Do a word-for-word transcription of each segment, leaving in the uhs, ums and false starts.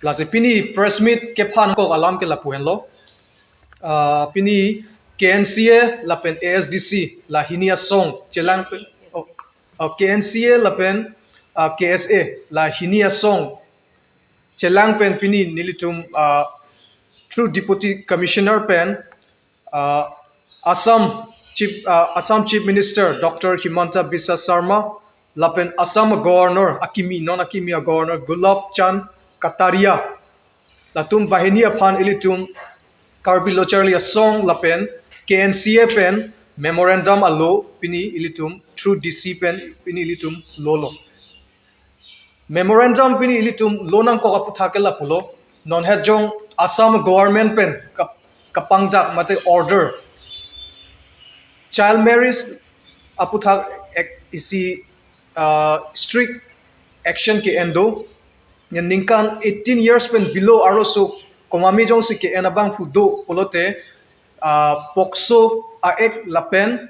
Lasi pini press meet kephan kok alam ke lapu henlo. Ah, pini K N C A lapen A S D C la hini asong chelang pen, oh, oh, K N C A lapen, ah, K S A la hini asong chelang pen pini nelitum, ah, through Deputy Commissioner pen, ah, Assam Chief, ah, Assam Chief Minister Doctor Himanta Biswa Sarma lapen Assam Governor akimi, non akimi a Governor Gulab Chand Kataria, latum banghini aphan ilitum Karbi Lo Charli Asong lapen K N C A pen memorandum alo pini ilitum through D C pen pini ilitum lolo. Memorandum pini ilitum lonangkok aputhak ke lapulo. Non het jong Assam government pen kap-, kapangdak mate order, child marriage aputhak ek isi, ah, strict action ke-en do. Ningkan eighteen years pen below arloso komatne jongsi ke-en abangphu do pulote, ah, POCSO a Act lapen,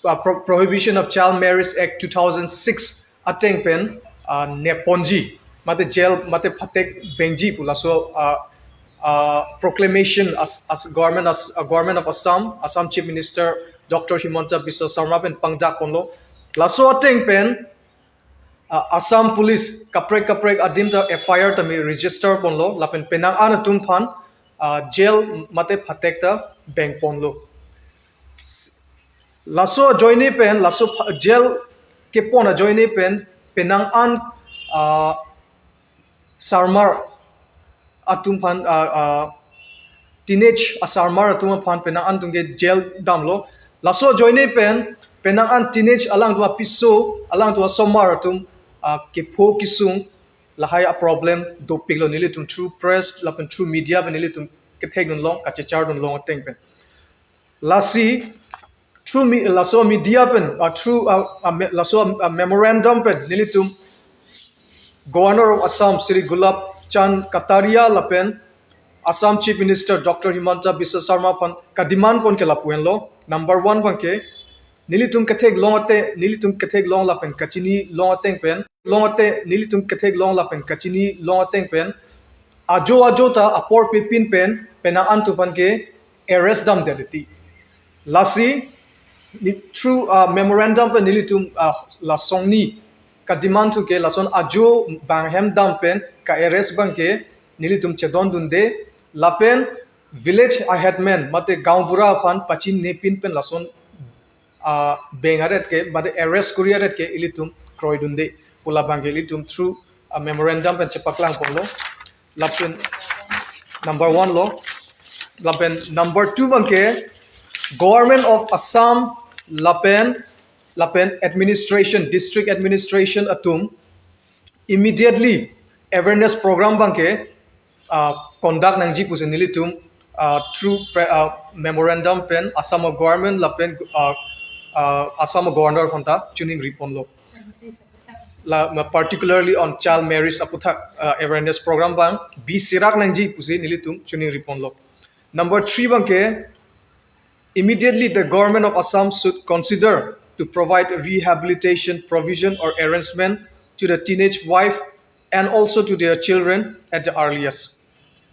ah, Pro-, Prohibition of Child Marriage Act two thousand six ateng pen, ah, neponji mate jail mate phatek bengji pu laso, ah, ah, proclamation as, as government, as, ah, Government of Assam, Assam Chief Minister Doctor Himanta Biswa Sarma pen pangdak ponlo. Laso ateng pen, ah, Assam Police kaprek kaprek adim ta F I R tame register ponlo lapen penang an atum aphan, ah, jail mate phatek ta beng ponlo. Laso ajoine pen, laso pha-, jail kepon ajoine pen penang an, ah, sarmar atum aphan, ah, ah, teenage asarmar atum aphan penang an atum ke jail damlo. Laso ajoine pen penang an teenage alangtum apiso, alangtum asomar atum, ah, kepho kesung lahai a problem dopiklo. Nelitum through press lapen through media pen nelitum kethekdun long, kachechardun long ateng pen. Lasi through me-, laso media pen, ah, through, ah, ah, me-, laso, ah, memorandum pen nelitum Governor of Assam Shri Gulab Chand Kataria lapen Assam Chief Minister Doctor Himanta Biswa Sarma aphan kademand pon ke lapu henlo. Number one abangke, nelitum kethek long ate, nelitum kethek long lapen kachini long ateng pen, long ate, nelitum kethek long lapen kachini long ateng pen, ajo ajo ta apor pepin pen penang an atum aphan ke arrest damdet titi. Lasi ni through, ah, memorandum pen nelitum, ah, lasongni kademand thu ke lason ajo bang hem dam pen ka-arrest abangke nelitum chedondunde lapen village a headman mate gaonbura aphan pachininepin pen lason, ah, beng aret ke mate arrest kori aret ke ilitum kroidunde pu labangke ilitum through, ah, memorandum pen chepaklang ponlo. Lapen number one lo. Lapen number two abangke Government of Assam lapen, lapen administration, district administration atum immediately awareness program abangke, ah, conduct nangji pusi nelitum, ah, through pre-, ah, memorandum pen Assam government lapen, ah, ah, Assam governor aphanta chiningri ponlo. La, ma, particularly on child marriage aputhak, ah, awareness program abang bisirak nangji pusi nelitum chiningri ponlo. Number three abangke, immediately the government of Assam should consider to provide rehabilitation provision or arrangement to the teenage wife and also to their children at the earliest.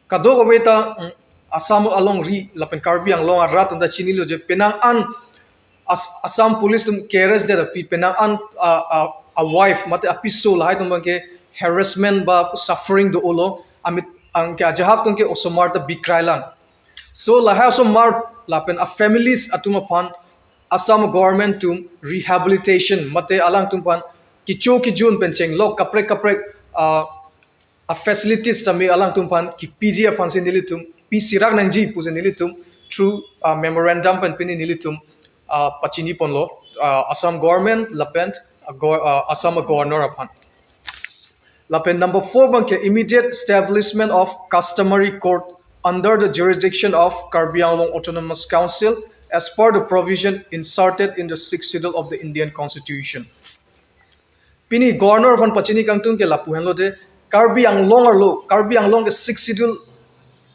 Kadokave ta, mm, Assam alongri lapen Karbi Anglong arat anta chinilo je penang an As-, Assam Police atum ke-arrest det api penang an, ah, ah, a wife mate apiso lahai atum abangke harassment ba suffering do-olo, amit anke ajahak atum ke osomar ta bikrailang. So lahai osomar lapen a families atum aphan Assam government atum rehabilitation mate alangtum aphan kecho kejun pen chenglok kaprek kaprek, ah, a facilities tame alangtum aphan kipiji aphansi nelitum pisirak nangji pusi nelitum through, ah, memorandum pen pini nelitum, ah, pachini ponlo, ah, Assam government lapen, ah, go-, ah, Assam governor aphan. Lapen number four abangke immediate establishment of customary court under the jurisdiction of Karbi Anglong Autonomous Council as per the provision inserted in the Sixth Schedule of the Indian Constitution. Pini governor aphan pachini kangtung ke lapu henlo de, Karbi Anglong arlo, Karbi Anglong ke Sixth Schedule,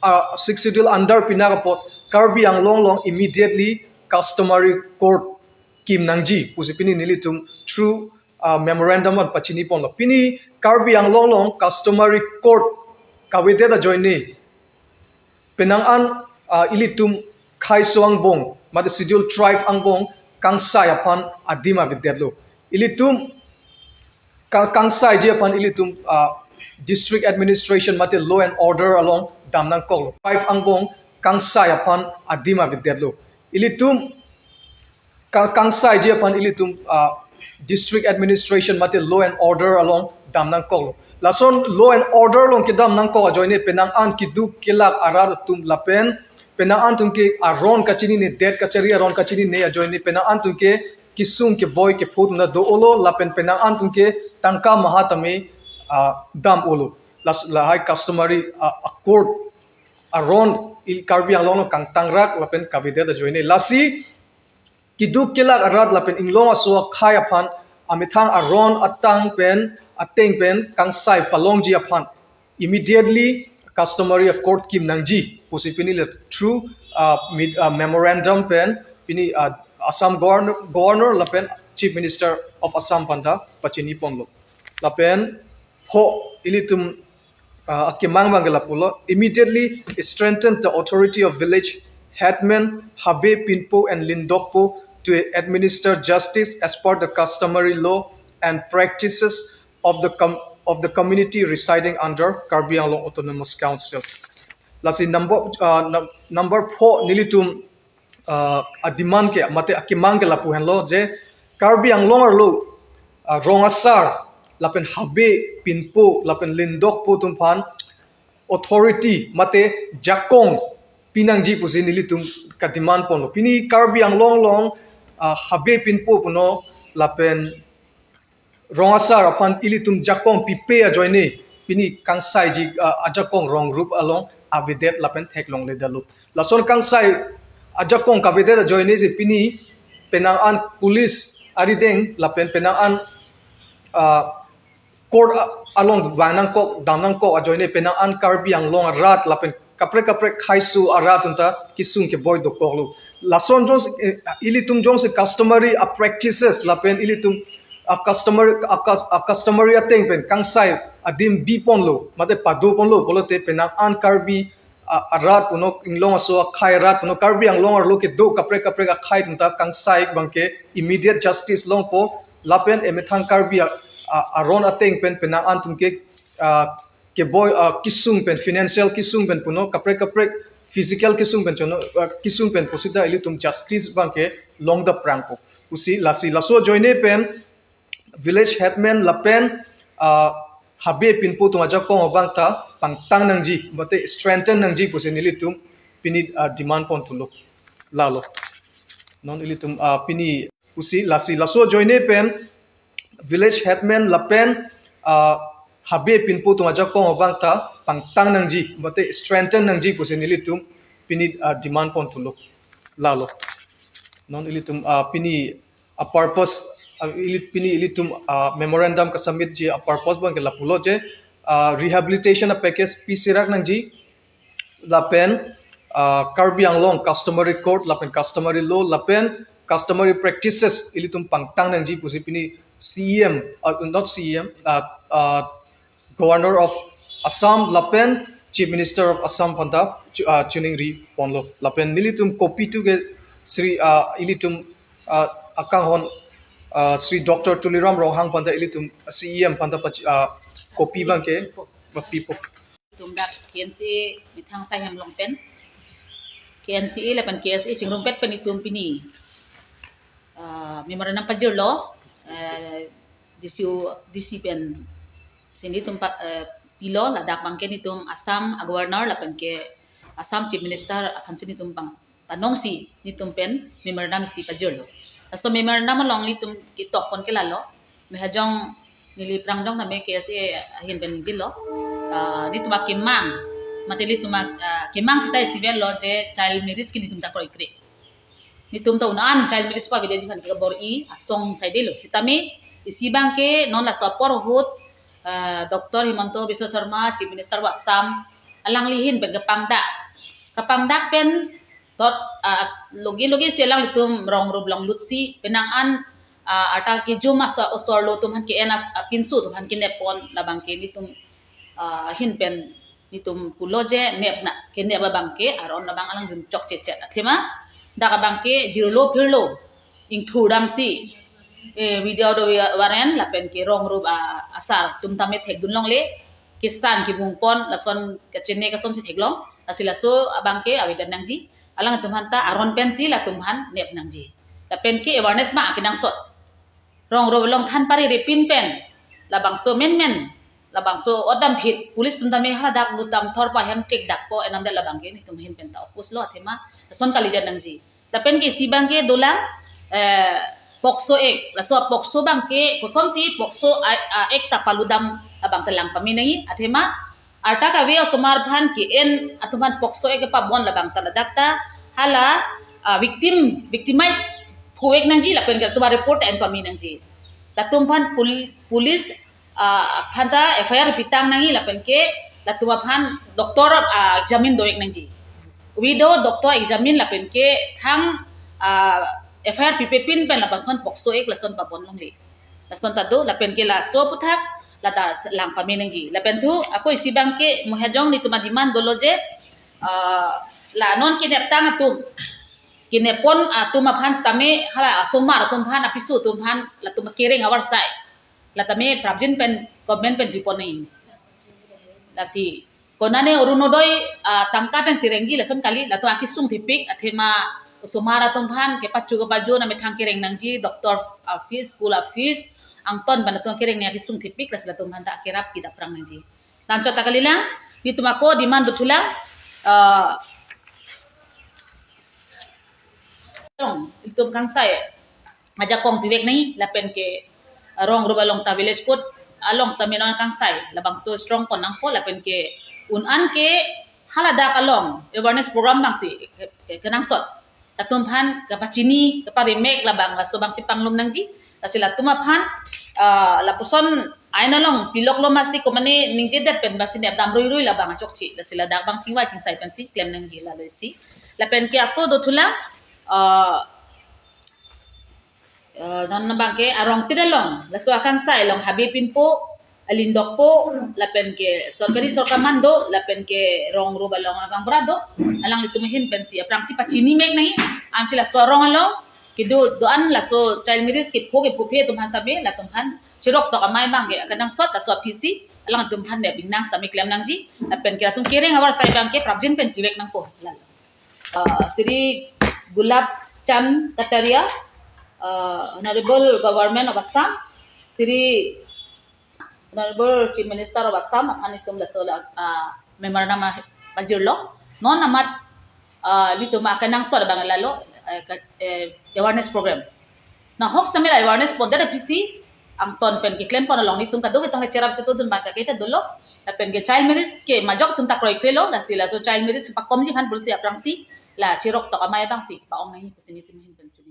ah, Sixth Schedule under pinak apot Karbi Anglong along immediately customary court kim nangji pusi pini nelitum through, ah, memorandum aphan pachini ponlo. Pini Karbi Anglong along customary court kavedet ajoine penang an, ah, ilitum khaiso angbong, mate schedule tribe angbong kangsai aphan adim avedetlo. Ilitum ka-, kangsaiji aphan ilitum, ah, district administration mate law and order along dam nangkoklo. Tribe angbong kangsai aphan adim avedetlo. Ilitum ka-, kangsaiji aphan ilitum, ah, district administration mate law and order along dam nangkoklo. Lason law and order along kedam nangkok ajoine penang an keduk kelak arat atum lapen penang an atum ke aron kachininedet, kachari aron kachinine ajoine penang an atum ke kesung keboi kepho atum ta do-olo lapen penang an atum ke tangka maha tame, ah, dam-olo. Las-, lahai customary, ah, accord aron il Karbi Anglong along kangtangrak lapen kavedet ajoine. Lasi keduk kelak arat lapen inglong aso akhai aphan amethang aron atang pen ateng pen kangsai palongji aphan immediately customary accord kim nangji pusi pini le through, ah, mid-, ah, memorandum pen pini, ah, Assam Governor, Governor lapen Chief Minister of Assam aphanta pachini ponlo. Lapen pho ilitum, ah, akemang abang ke lapulo, immediately strengthen the authority of village headman, Habe, Pinpo and Lindokpo to administer justice as per the customary law and practices of the com-, of the community residing under Karbi Anglong Autonomous Council. Lasi number, ah, num-, number pho nelitum, ah, ademand ke mate akemang ke lapu henlo je Karbi Anglong arlo, ah, rong asar lapen Habe, Pinpo lapen Lindokpo atum aphan authority mate jakong pinangji pusi nelitum kademand ponlo. Pini Karbi Anglong along, ah, Habe, Pinpo puno lapen rong asar aphan ilitum jakong pipe ajoine pini kangsaiji, ah, ajakong rong rup along avedet lapen theklongledetlo. Lason kangsai ajakong kavedet ajoine si pini penang an police arideng lapen penang an, ah, court a-, along vang nangkok, dam nangkok ajoine penang an Karbi Anglong arat lapen kaprek kaprek khaiso arat atum ta kesung keboi dokoklo. Lason jongsi, eh, ilitum jongsi customary a practices lapen ilitum a customary, a cus-, a customary ateng pen kangsai adim bi ponlo mate pado ponlo pulote penang an Karbi, ah, arat puno inglong aso akhai arat puno Karbi Anglong arlo kedo kaprek kaprek akhai atum ta kangsai abang ke immediate justice longpo lapen emethang Karbi a, a, aron ateng pen penang an atum ke, ah, keboi, ah, kesung pen, financial kesung pen puno kaprek kaprek physical kesung pen chono, ah, kesung pen pusita ilitum justice abang ke longdap prangpo. Pusi lasi laso ajoine pen village headman lapen, ah, Habe, Pinpo atum ajakong abang ta pangtang nangji mate strengthen nangji pusi nelitum pini, ah, demand ponthulo. Lalo. Non ilitum, ah, pini pusi lasi laso ajoine pen village headman lapen, ah, Habe, Pinpo atum ajakong abang ta pangtang nangji mate strengthen nangji pusi nelitum pini, ah, demand ponthulo. Lalo. Non ilitum, ah, pini a purpose, ah, ili-, pini ilitum, ah, memorandum kasubmitji a purpose abang ke lapulo je, ah, rehabilitation a package piserak nangji lapen, ah, Karbi Anglong customary court lapen customary law lapen customary practices ilitum pangtang nangji pusi pini C E M, ah, not C E M, ah, ah, Governor of Assam lapen Chief Minister of Assam aphanta chu-, ah, choningri ponlo. Lapen nelitum copy tu ke Sri, ah, ilitum, ah, akanghon, ah, Sri Doctor Tuliram Ronghang aphanta ilitum C E M aphanta pachi-, ah, copy abang ke papipo. Ilitum dak K N C A methang sai hem along pen, K N C A lapen K S A chingrumpet pen itum pini, ah, memorandum pajirlo, ah, D C O, D C pen si nelitum pa-, eh, pilo, ladak abang ke nelitum Assam a Governor lapen ke Assam Chief Minister aphan si nelitum pang-, panongsi nelitum pen memorandum isi pajirlo. Laso memorandum along nelitum ketok pon ke lalo, mehajong neli prangjong tame K S A ahin pen ningdilo. Ah, nelitum akemang, mate nelitum ak-, ah, kemang seta isi avelo je child marriage ke nelitum ta kroikre. Nelitum ta un-an child marriage pavedetji aphan ke kabor-i asong saidelo. Sitame isi abang ke non laso apor ahut, ah, Doctor Himanta Biswa Sarma, Chief Minister of Assam, alangli ahin pen kapangdak. Kapangdak pen tot, ah, logi logi si alanglitum rong rup longlut si penang an, ah, arta kejum aso osor lo atum aphan ke-en as-, ah, pinso atum aphan kenep pon labang ke nelitum, ah, ahin pen Netum pulo je nep na, kenep abang ke aron abang alang dun chokche chet. Athema dak abang ke jirlo phirlo ingthur damsi, eh, without warrant lapen ke rong rup a-, asar atum tame thekdun longle, kesan kevung pon lason kachene kasonsi theklong. Lasi laso abang ke avedet nangji. Alangtum aphanta aron pensi latum aphan nep nangji. Lapen ke awareness ma akenangsot. Rong rup along than pariri pin pen labangso menmen, labangso odam phit police atum tame haladak lutam thor pa hem chek dak po enam det labang ke netum ahin pen ta oppose lo athema lason kalidet nangji. Lapen ke isi abang ke dolang, eh, POCSO Act, laso POCSO abang ke kosonsi POCSO a-, a-, Act ta paludam abang ta lang pame nangji athema arta kave osomar aphan ke-en atum aphan POCSO Act kepabon labang ta ladak ta hala, ah, victim, victimize phuek nangji lapen ke latum aphan report en pame nangji. Latum aphan pol-, police, ah, aphanta F I R pitang nangji lapen ke latum aphan doctor, ah, examine do-ek nangji. Without doctor examine lapen ke thang, ah, F I R pipe pin pen labangson POCSO Act lason pabon longle. Lason ta do, lapen ke laso aphuthak lata lang pame nangji. Lapen thu ako isi abang ke mohajong netum ademand dolo je, ah, la non kenep tang atum, kenep pon atum aphan sitame hala asomar atum aphan, apiso atum aphan latum kereng avarsai, la tame prapjin pen government pen pipon nangji. Lasi konane Orunodoi, ah, tangka pensi rengji lason kali, latum akesung thepik athema osomar atum aphan kepachu kepajo na methang kereng nangji, doctor, ah, fees, school, ah, fees, angton pen latum kereng nangji akesung thepik, lasi latum aphanta kerap kita prang nangji. Anchot ta kalilang, netum ako demand dothulang, ah, along, itum kangsai ajakong pivek nangji, lapen ke, ah, rong rup along ta village court along sitame non kangsai labangso strong pon nangpo, lapen ke un-an ke haladak along awareness program abangsi ke, ke, kenangsot. Latum aphan kepachini, keparemek labang laso abangsi panglum nangji. Lasi latum aphan, ah, lapuson ain along piloklo masi komane ningjedet pen basi nep dam ruirui labang achokche. Lasi ladak abang chingvai chingsai pensi klem nangji lalo isi. Lapen ke ako dothulang, ah, eh, non abang ke arong tin along, laso akangsai along habe pinpo, alindokpo, lapen ke sorkari sorkar mando, lapen ke rong rup along agang bra do, alanglitum ahin pensi aphrangsi pachini mek nangji, ansi laso arong along kedo do-an laso child marriage kepho kepho phe atum aphan tame latum aphan chirok tok amei abang ke akenangsot laso aphisi alangtum aphan nep ingnang sitame klem nangji, lapen ke latum kereng avarsai abang ke prapjin pen pivek nangpo. Lalo. Uh, Shri Gulab Chand Kataria, uh, Honorable Government of Assam, Shri Honorable Chief Minister of Assam, aphan itum laso la, uh, memorandum ah, pajirlo. Non amat, uh, netum akenangsot abang lalo, uh, ka, uh, awareness program. Na hoax tame la awareness pondet aphisi angton pen keklem pon along netum kadokave tong kecherap chetodun abang ke ta dolo. Lapen ke child marriage ke majok atum ta kroikrelo, lasi laso child marriage pakomji aphan pulote aphrangsi la chirok tok amei abangsi pa-ong nangji pusi netum ahin pen chu.